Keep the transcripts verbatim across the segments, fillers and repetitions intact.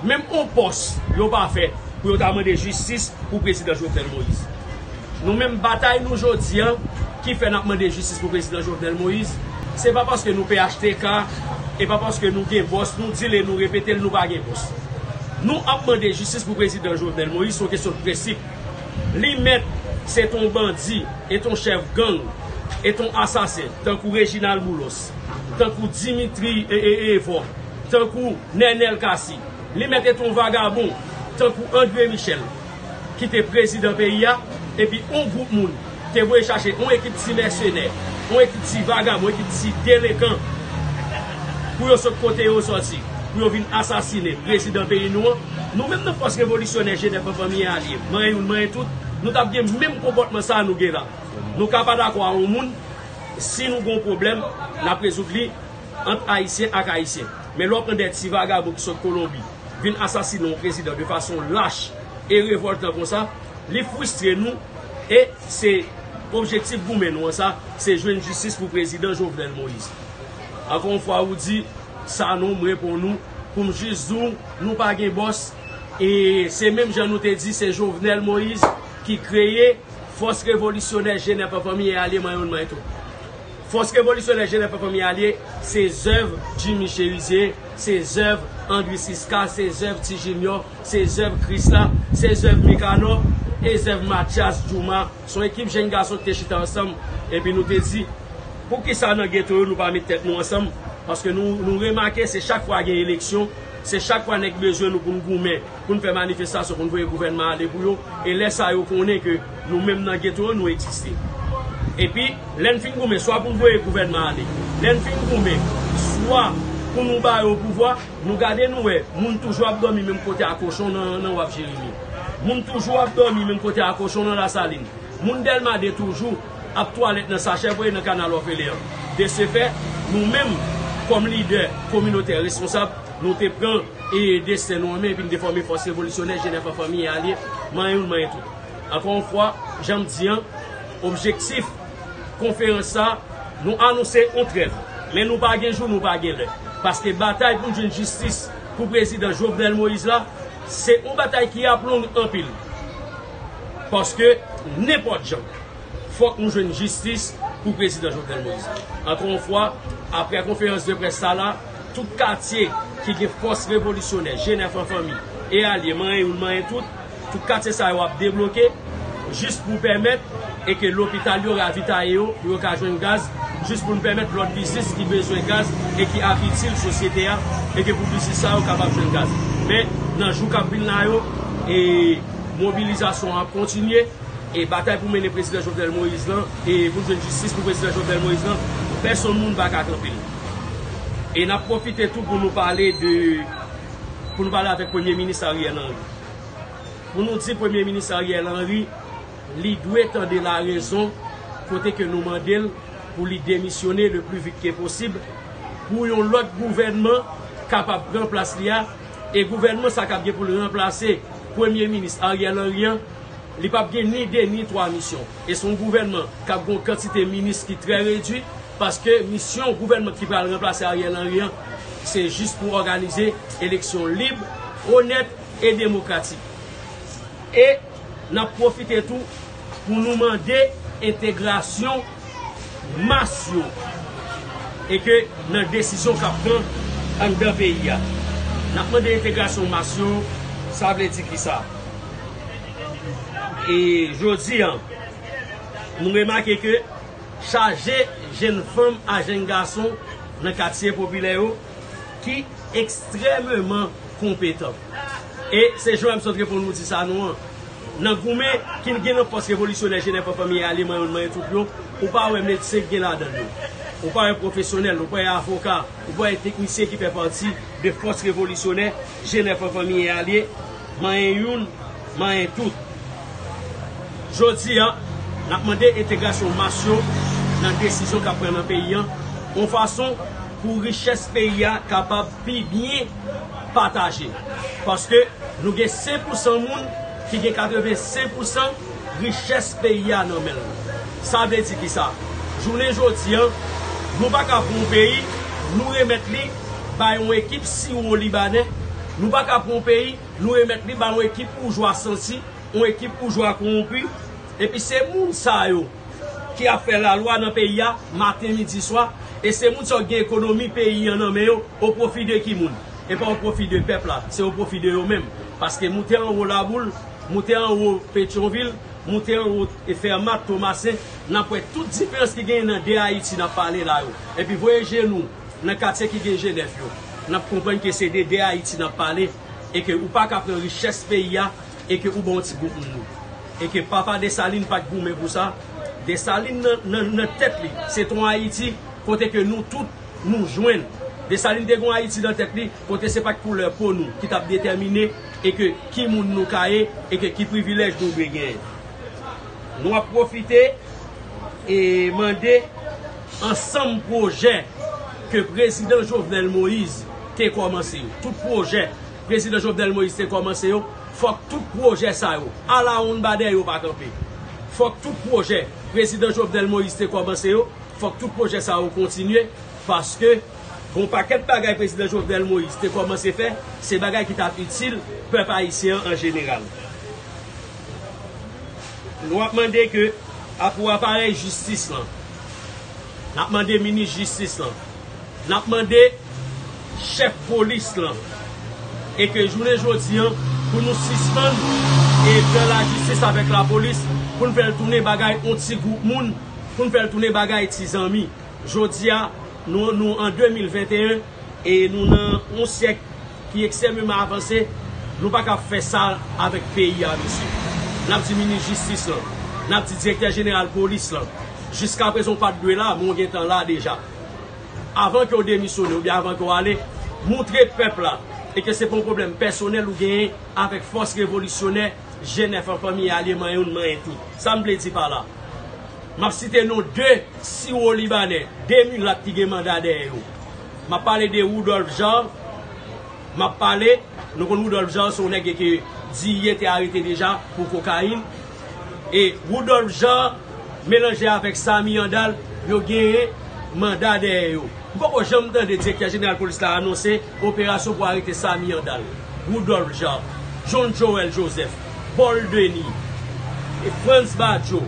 Menm yon pòs yo pa fè pou yo ta mande jistis pou prezidan Jovenel Moïse. Nou menm, batay nou jodi a ki fè n ap mande jistis pou prezidan Jovenel Moïse, se pa paske nou P H T K, e pa paske nou gen bòs, nou di l e nou repete l, nou pa gen bòs. Nou ap mande jistis pou prezidan Jovenel Moïse, se yon kesyon de prensip. Li mèt se t on bandi, e t on chèf gang, e t on asasen, tankou Reginald Boulos, tankou Dimitri e, e, Evò, tankou Nènèl Cassy. Li mèt e t on vagabon, tankou André Michel, ki te prezidan peyi a, epi on gwoup moun te voye chache on ekip ti mèsenè, on ekip ti vagabon, ekip ti delekan, pou yo sot kote yo sòti, pou yo vin asasinen prezidan peyi nou an. Nou menm nan fòs revolisyonè Jenèf an fanmi e alye, manyen youn, manyen tout, nou t ap gen menm konpòtman sa a nou gen la. Nou ka pa dakò a yon moun, si nou gen yon pwoblèm, n ap rezoud li ant Ayisyen ak Ayisyen. Men lè w pran de ti vagabon ki sot Kolonbi, vin asasinen yon prezidan de fason lach e revòltan konsa, li fristre nou, e se objektif goumen nou an sa, se jwenn jistis pou prezidan Jovenel Moïse. Ankò yon fwa, ou di, Sanon, m reponn ou, pou m jis di w, nou pa gen bòs, e se menm jan nou te di se Jovenel Moïse ki kreye Fòs Revolisyonè Jenèf an fanmi e alye, manyen youn, manyen tout. Fòs Revolisyonè Jenèf an fanmi e alye, se zèv Jimmy Chérizier, se zèv André Siska, se zèv Ti Junior, se zèv Krisla, se zèv Mikanò, e zèv Mathias Djouma. Se yon ekip jèn gason ki te chita ansanm, epi nou te di, poukisa nan geto yo nou pa met tèt nou ansanm? Paske nou, nou remake se chak fwa gen eleksyon, se chak fwa nèg bezwen nou pou n goumen, pou n fè manifestasyon, pou n voye gouvènman ale pou yo. E lè sa yo konnen ke nou menm nan geto yo, nou egziste. Epi, lè n fin goumen, swa pou n voye gouvènman ale, lè n fin goumen, swa pou nou ba yo pouvwa, nou gade nou wè, moun toujou ap dòmi menm kote a kochon nan, nan Waf Jeremi. Moun toujou ap dòmi menm kote a kochon nan Lasalin. Moun Dèlma de toujou ap twalèt nan sachè voye nan kanal òfelen an. De se fè, nou menm, kòm lidè kominotè responsab, nou te pran e desten nou an men epi n te fòme Fòs Revolisyonè Jenèf an fanmi e alye, manyen youn, manyen tout. Ankò yon fwa, jan m di an, objektif konferans sa, nou anonse yon trèv. Men nou pa gen jou, nou pa gen lè. Paske batay pou n jwenn jistis pou prezidan Jovenel Moïse la, se yon batay ki ap long anpil. Paske nenpòt jan, fòk nou jwenn jistis pou prezidan Jovenel Moïse. Ankò yon fwa, aprè konferans de près sa la, tout katye ki gen Fòs Revolisyonè Jenèf an fanmi e alye, manyen youn, manyen tout, tout katye sa yo ap debloke jis pou pèmèt e ke lopital yo ravitaye yo pou yo ka jwenn gaz, jis pou n pèmèt lòt biznis ki bezwen gaz e ki ap itil sosyete a, e ke pou biznis sa yo kapab jwenn gaz. Men nan jou k ap vin la yo, e mobilizasyon an ap kontinye, e batay pou mennen prezidan Jovenel Moïse lan, e pou jwenn jistis pou prezidan Jovenel Moïse lan, pèsonn moun pa ka kanpe l. E n ap pwofite tou pou nou pale de, pou nou pale avèk Premye Minis Ariel Henry. Pou nou di Premye Minis Ariel Henry, li dwe tande larezon kote ke nou mande l pou li demisyone le plus vite que possible, pou yon lòt gouvènman kapab pran plas li a, e gouvènman sa k ap gen pou l ranplase Premye Minis Ariel Henry an, li p ap gen ni de ni twa misyon. E se yon gouvènman k ap gen yon kantite minis ki trè redui, paske misyon gouvènman ki pral ranplase Ariel Henry an, se jis pou òganize eleksyon lib, onèt e demokratik. E n ap pwofite tou pou nou mande entegrasyon mas yo, e ke nan desizyon k ap pran anndan peyi a. N ap mande entegrasyon mas yo, sa vle di kisa? E jodi a, nou remake ke chaje jèn fanm a jèn gason nan katye popilè yo ki ekstrèmeman konpetan. E se Joël Santré pou nou di sa non an. Nan goumen ki gen nan Fòs Revolisyonè Jenèf an fanmi e alye, manyen youn, manyen tout yo, ou pa wè medsen ki gen ladan l yo. Ou pa wè pwofesyonèl, ou pa wè avoka, ou pa wè teknisyen ki fè pati de Fòs Revolisyonè Jenèf an fanmi e alye, manyen youn, manyen tout. Jodi a, n ap mande entegrasyon mas yo nan desizyon k ap pran nan peyi an, yon fason pou richès peyi a kapab pi byen pataje. Paske nou gen senk pousan moun ki gen katrevensenk pousan richès peyi a nan men l. Sa vle di kisa? Jounen jodi a, nou pa ka pran yon peyi, nou remèt li bay yon ekip siwo libanè, Nou pa ka pran yon peyi, nou remèt li ba yon ekip boujwa santi, yon ekip boujwa kowonpi, epi se moun sa yo ki ap fè lalwa nan peyi a, maten, midi, swa, e se moun sa yo ki gen ekonomi peyi an nan men yo, o pwofi de ki moun? E pa o pwofi de pèp la, se o pwofi de yo menm. Paske moute anwo Laboul, moute anwo Petyonvil, moute anwo e Fèmat, Tomasen, n ap wè tout diferans ki genyen nan de Ayiti n ap pale la yo. Epi voye je nou nan katye ki gen Jenèf yo, n ap konprann ke se de de Ayiti n ap pale, e ke ou pa ka pran richès peyi a, e ke ou ba yon ti gwoup moun nou. E ke papa Desalin pa t goumen pou sa. Desalin nan, nan, nan tèt li, se t on Ayiti kote ke nou tout nou jwenn. Desalin te gen yon Ayiti nan tèt li kote se pa t koulè po nou ki t ap detèmine e ke ki moun nou ka ye e ke ki privilèj nou dwe genyen. Nou ap pwofite e mande ansanm pwojè ke prezidan Jovenel Moïse te kòmanse yo. Tout pwojè prezidan Jovenel Moïse te kòmanse yo, fòk tout pwojè sa yo, alawonnbadè yo pa kanpe. Fòk tout pwojè prezidan Jovenel Moïse te kòmanse yo, fòk tout pwojè sa yo kontinye, paske gon pakèt bagay prezidan Jovenel Moïse te kòmanse fè, se bagay ki t ap itil pèp ayisyen an an jeneral. Nou ap mande ke a, pou aparèy jistis lan, n ap mande minis jistis lan, n ap mande chèf polis lan, e ke jounen jodi an, pou nou sispann e pran lajistis avèk lapolis, pou n fè l tounen bagay on ti gwoup moun, pou n fè l tounen bagay ti zanmi. Jodi a, nou, nou an de mil venteyen, e nou nan yon syèk ki ekstrèmeman avanse, nou pa ka fè sa avèk peyi a, mesye. N ap di minis jistis lan, n ap di direktè jeneral polis lan, jiskaprezan w pa t dwe la, men w gentan la deja. Avan ke w demisyone oubyen avan ke w ale, moutre pèp la, e ke se pa yon pwoblèm pèsonèl ou genyen avèk fòs revolisyonè, Jenèf an, Fanmi Alye, manyen youn, manyen tout. Sa m vle di pa la? M ap site non de siwo libanè, de milat ki gen manda dèyè yo. M ap pale de Woodolphe Jean, m ap pale, nou konn Woodolphe Jean, se yon nèg ke D I A te arete deja pou kokayin. E Woodolphe Jean melanje avèk Samy Handal, yo genyen manda dèyè yo. M poko janm tande direktè jeneral polis la anonse operasyon pou arete Samy Handal, Woodolphe Jean, John Joël Joseph, Paul Denis, e Frantz Badio,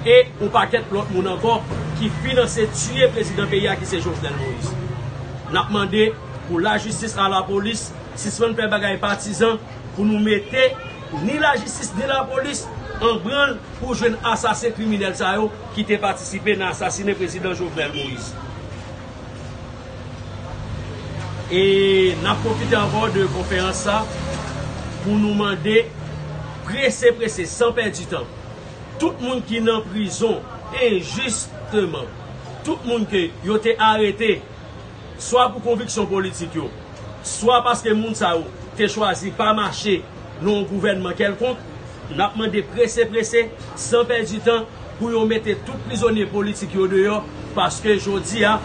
e yon pakèt lòt moun ankò ki finanse tiye prezidan peyi a ki se Jovenel Moïse. N ap mande pou lajistis a lapolis sispann fè bagay patizan, pou nou mete ni lajistis ni lapolis an branl pou jwenn asasen kriminèl sa yo ki te patisipe nan asasinen prezidan Jovenel Moïse. E n ap pwofite ankò de konferans sa pou nou mande prese prese, san pèdi tan, tout moun ki nan prizon enjisteman, tout moun ke yo te arete swa pou konviksyon politik yo, swa paske moun sa yo te chwazi pa mache nan yon gouvènman kèlkonk, n ap mande prese prese, san pèdi tan, pou yo mete tout prizonye politik yo deyò, paske jodi a,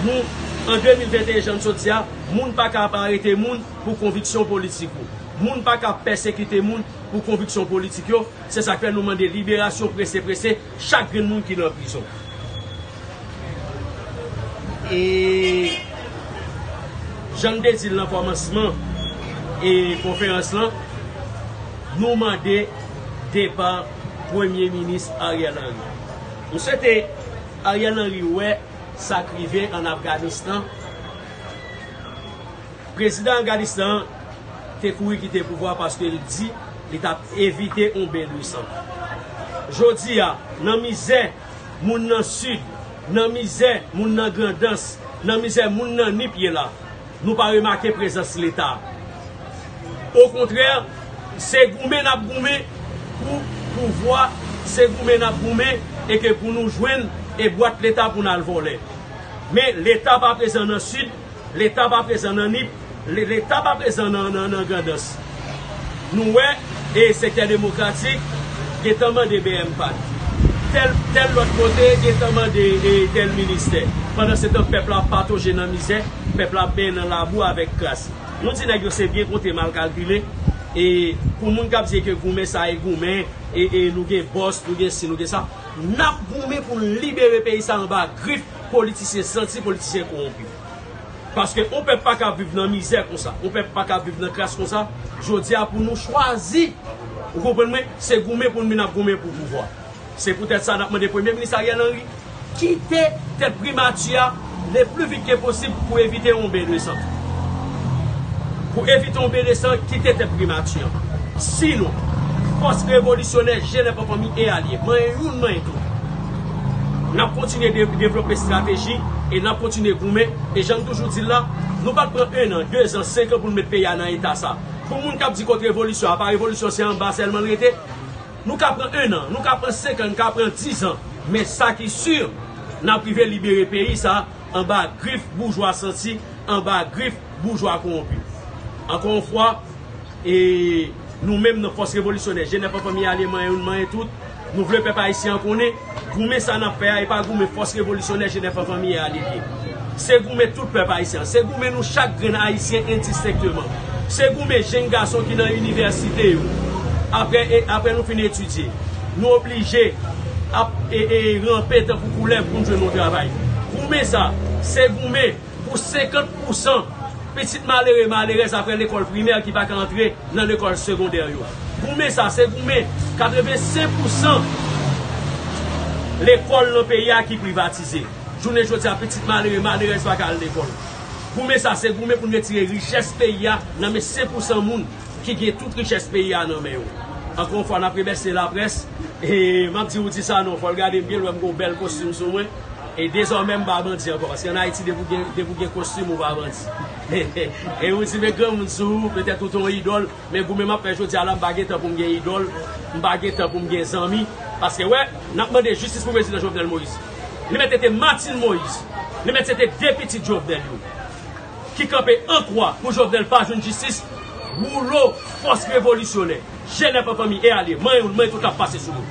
nou, an de mil venteyen, jan n sot di a, moun pa ka ap arete moun pou konviksyon politik ou. Moun pa ka ap pèsekite moun pou konviksyon politik yo. Se sa k fè nou mande liberasyon prese prese chak grenn moun ki nan prizon. E jan n te di l nan kòmansman e konferans lan, nou mande depa Premye Minis Ariel Henry. M swete Ariel Henry wè sa k rive ann Afganistan. Prezidan Afganistan an te kouri kite pouvwa paske l di li t ap evite yon ben de san. Jodi a, nan mizè moun nan Sid, nan mizè moun nan Grandans, nan mizè moun nan Nip ye la, nou pa remake prezans Leta. Okontrè, se goumen n ap goumen pou pouvwa, se goumen n ap goumen e ke pou nou jwenn e bwat Leta pou n al vòlè. Men Leta pa prezan nan Sid, Leta pa prezan nan Nip, Le-, Leta pa prezan nan, nan, nan Grandans. Nou wè, e sektè demokratik gentan mande B M pad. Tèl, tèl lòt kote gentan mande, e, tèl ministè. Pandansetan, pèp la ap patoje nan mizè, pèp la ap benyen nan labou avèk kras. Nou di nèg yo se byen konte, mal kalkile. E pou moun k ap di ke goumen sa e goumen, e, e nou gen bòs, nou gen si, nou gen sa, n ap goumen pou n libere peyi sa anba grif politisyen santi, politisyen kowonpi. Paske yon pèp pa ka viv nan mizè konsa, yon pèp pa ka viv nan kras konsa. Jodi a pou nou chwazi, ou konprann mwen, se goumen pou nou vin ap goumen pou pouvwa. Se poutèt sa n ap mande Premye Minis Ariel Henry kite tèt primati a le pli vit ke posib pou evite yon ben de san. Pou evite yon ben de san, kite tèt primati an. Sinon, fòs revolisyonè G nèf an fanmi e alye, manyen youn, manyen tout, n ap kontinye de- devlope estrateji e n ap kontinye goumen. E jan m toujou di l la, nou pa t pran en an, de zan, senk an pou n met peyi a nan eta sa. Pou moun k ap di kont revolisyon, apa revolisyon se anba sèlman l rete? Nou ka pran en an, nou ka pran senk an, nou ka pran diz an. Men sa ki si, n ap rive libere peyi sa anba grif boujwa santi, anba grif boujwa kowonpi. Ankò yon fwa, e nou menm nan fòs revolisyonè G nèf an fanmi e alye, manyen youn, manyen tout, nou vle pèp ayisyen an konnen goumen sa n ap fè a, e pa goumen fòs revolisyonè G nèf an fanmi e alye li ye. Se goumen tout pèp ayisyen an. Se goumen nou chak grenn ayisyen endistenkteman. Se goumen jenn gason ki nan inivèsite yo. Apre, e, apre nou fin etidye, nou oblije ap e, e, ranpe tankou koulèv pou n jwenn yon travay. Goumen sa, se goumen pou senkant pousan pitit malere, malerèz apre lekòl primè ki pa ka antre nan lekòl segondè yo. Goumen sa, se goumen katrevensenk pousan lekòl nan peyi a ki privatize. Jounen jodi a, pitit malere, malerèz pa ka al lekòl. Goumen sa, se goumen pou n retire richès peyi a nan men senk pousan moun ki gen tout richès peyi a nan men yo. Ankò yon fwa, n ap remèsye laprès. E m ap di Roody Sanon, fò l gade m byen lwen, m gen yon bèl kostim sou mwen. E dezòmè, m pa bandi ankò, paske ann Ayiti, depi w gen, depi w gen kostim, ou pa bandi. E Roody, men granmoun sou ou, petèt ou te yon idòl, men goumen m ap fè jodi a la, m pa gen tan pou m gen idòl, m pa gen tan pou m gen zanmi. Paske, wè, n ap mande jistis pou prezidan Jovenel Moïse. Li mèt se te Martine Moïse, li mèt se te de pitit Jovenel yo ki kanpe an kwa pou Jovenel pa jwenn jistis. Woulo, fòs revolisyonè, G nèf an fanmi e alye, manyen youn, manyen tout ap pase sou nou.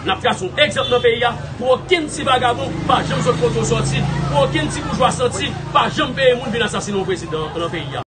N ap trase yon egzanp nan peyi a pou okenn ti vagabon pa janm sot kote w sòti, pou okenn ti boujwa santi pa janm peye moun vin asasinen yon prezidan nan peyi a.